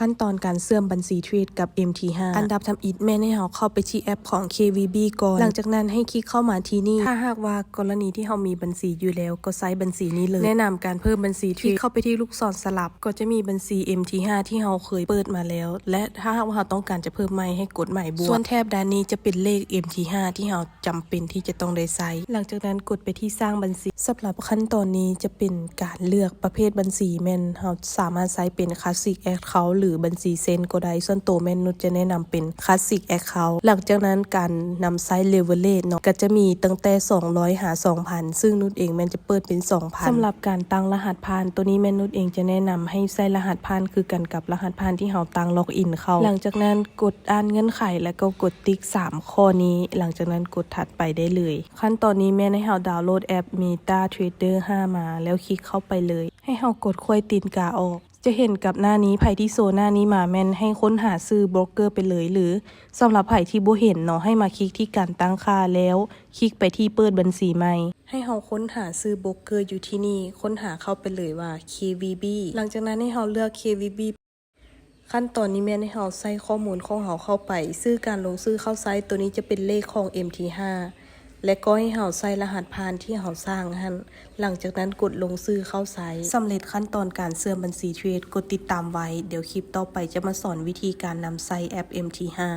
ຂັ້ນຕອນການເຊື່ອມບັນຊີເທຣດກັບ ເອັມທີຫ້າ ອັນດັບທຳອິດແມ່ນໃຫ້ເຮົາເຂົ້າໄປທີ່ແອັບຂອງ ເຄວີບີ ກ່ອນ. ຫຼັງຈາກນັ້ນໃຫ້ຄລິກເຂົ້າມາທີ່ນີ້. ຖ້າຫາກວ່າກໍລະນີທີ່ເຮົາມີບັນຊີຢູ່ແລ້ວ ກໍໃຊ້ບັນຊີນີ້ເລີຍ. ແນະນຳການເພີ່ມບັນຊີເທຣດ ຄລິກເຂົ້າໄປທີ່ລູກສອນສະຫຼັບ ກໍຈະມີບັນຊີ ເອັມທີຫ້າ ທີ່ເຮົາເຄີຍເປີດມາແລ້ວ ແລະ ຖ້າຫາກວ່າເຮົາຕ້ອງການຈະເພີ່ມໃໝ່ ໃຫ້ກົດໝາຍບວກ. ສ່ວນແຖບດ້ານນີ້ຈະເປັນເລກ ເອັມທີຫ້າ ທີ່ເຮົາ ຈຳເປັນທີ່ຈະຕ້ອງໄດ້ໃຊ້. ຫຼັງຈາກນັ້ນກົດໄປທີ່ສ້າງບັນຊີ. ສຳລັບຂັ້ນຕອນນີ້ຈະເປັນການເລືອກປະເພດບັນຊີ ແມ່ນເຮົາສາມາດໃຊ້ເປັນ Classic Account ຫຼື ບັນຊີເຊັນກໍໄດ້. ສ່ວນໂຕແມ່ນນຸດຈະແນະນຳເປັນ Classic Account. ຫຼັງຈາກນັ້ນການນຳໃຊ້ Leverage ເນາະ ກໍຈະມີຕັ້ງແຕ່ສອງຮ້ອຍຫາສອງພັນ ຊຶ່ງນຸດເອງແມ່ນຈະເປີດເປັນສອງພັນ. ສຳລັບການຕັ້ງລະຫັດຜ່ານ ໂຕນີ້ແມ່ນນຸດເອງຈະແນະນຳໃຫ້ໃຊ້ລະຫັດຜ່ານຄືກັນກັບລະຫັດຜ່ານທີ່ເຮົາຕັ້ງ log in ເຂົ້າ. ຫຼັງຈາກນັ້ນກົດອ່ານເງື່ອນໄຂ ແລະ ກໍກົດຕິກສາມຂໍ້ນີ້. ຫຼັງຈາກນັ້ນກົດຖັດ ໄປໄດ້ເລີຍ. ຂັ້ນຕອນນີ້ແມ່ນໃຫ້ເຮົາດາວໂຫຼດແອັບ MetaTrader ຫ້າ ມາ ແລ້ວຄລິກເຂົ້າໄປເລີຍ. ໃຫ້ເຮົາກົດຂວ້າຍຕີນກາອອກ. ຈະເຫັນກັບໜ້ານີ້, ໃຜທີ່ໂຊໜ້ານີ້ມາແມ່ນໃຫ້ຄົ້ນຫາຊື່ໂບຣກເກີໄປເລີຍ ຫຼື ສຳລັບໃຜທີ່ບໍ່ເຫັນເນາະ, ໃຫ້ມາຄລິກທີ່ການຕັ້ງຄ່າ ແລ້ວຄລິກໄປທີ່ເປີດບັນຊີໃໝ່. ໃຫ້ເຮົາຄົ້ນຫາຊື່ໂບຣກເກີຢູ່ທີ່ນີ້, ຄົ້ນຫາເຂົ້າໄປເລີຍວ່າ ເຄວີບີ. ຫຼັງຈາກນັ້ນໃຫ້ເຮົາເລືອກ ເຄວີບີ. ຂັ້ນຕອນນີ້ແມ່ນໃຫ້ເຮົາໃສ່ຂໍ້ມູນຂອງເຮົາເຂົ້າໄປ, ຊື່ການລົງຊື່ເຂົ້າໃຊ້, ໂຕນີ້ຈະເປັນເລກຂອງ ເອັມທີຫ້າ ແລະ ກໍໃຫ້ເຮົາໃສ່ລະຫັດຜ່ານທີ່ເຮົາສ້າງຫັ້ນ. ຫຼັງຈາກນັ້ນກົດລົງຊື່ເຂົ້າໃຊ້. ສຳເລັດຂັ້ນຕອນການເຊື່ອມບັນຊີເທຣດ, ກົດຕິດຕາມໄວ້, ດຽວຄລິບຕໍ່ໄປຈະມາສອນວິທີການນຳໃຊ້ແອັບ ເອັມທີຫ້າ.